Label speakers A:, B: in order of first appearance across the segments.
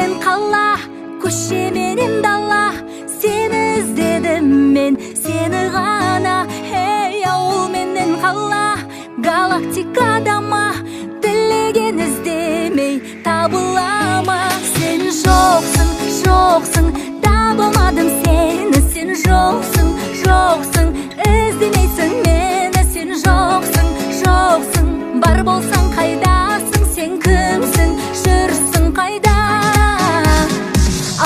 A: Менен қала, көше менен дала, сені іздедім мен, сені ғана. Ей, ауыл менен қала, галактикада ма, тілеген іздемей табыла ма? Сен жоқсың, жоқсың, табылмадым сені. Сен жоқсың, жоқсың, іздемейсің мені. Сен жоқсың, жоқсың, бар болсаң қайдасың? Сен кімсің, жүрсің қайда?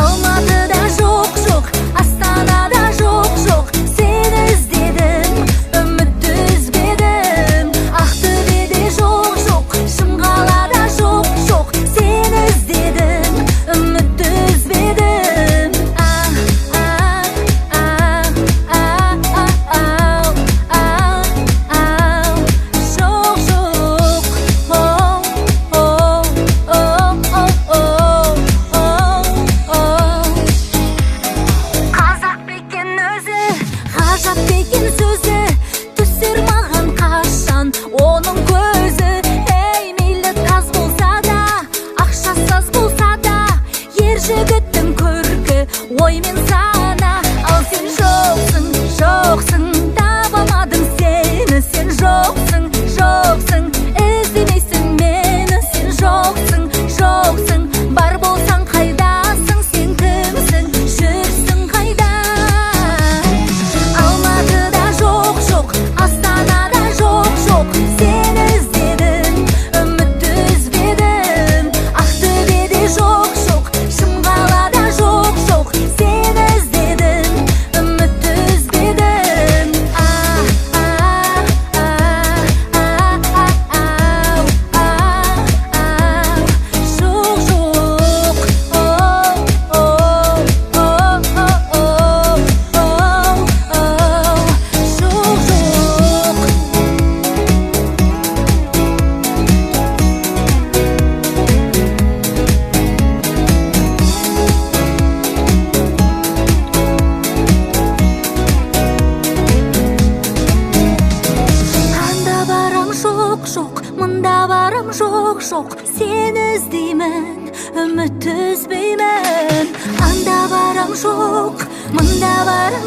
A: Алматыда жоқ, жоқ, Астанада жоқ, жоқ, сені іздедім, үмітті үзбедім. Ақтөбеде жоқ, жоқ, Шымқалада жоқ, жоқ, сені іздедім, үмітті үзбедім. А а а а а а а, жоқ, жоқ, о о о о о о. Қазақ па екен өзі, ғажап па екен сөзі, түсер маған қашан оның көзі? Ей, мейлі таз болса да, ақшасы аз болса да, ер жігіттің көркі ой мен сана. Ал сен жоқсың, жоқсың, таба алмадым сені. Сен жоқсың, жоқсың, іздемейсің мені. Сен жоқсың, жоқсың, бар болсаң қайдасың? Сен кімсің, жүрсің қайда? Алматыда жоқ, жоқ, Астанада жоқ, жоқ, сені іздедім, үмітті үзбедім. Ақтөбеде жоқ, жоқ, Шымқалада жоқ, жоқ, сені іздедім, үмітті үзбедім. А а а а а а а, жоқ, жоқ, о о о о о о, жоқ, жоқ. Анда барам, жоқ, жоқ, мында барам, жоқ, жоқ, сені іздеймін, үмітті үзбеймін. Анда барам, жоқ, мында барам.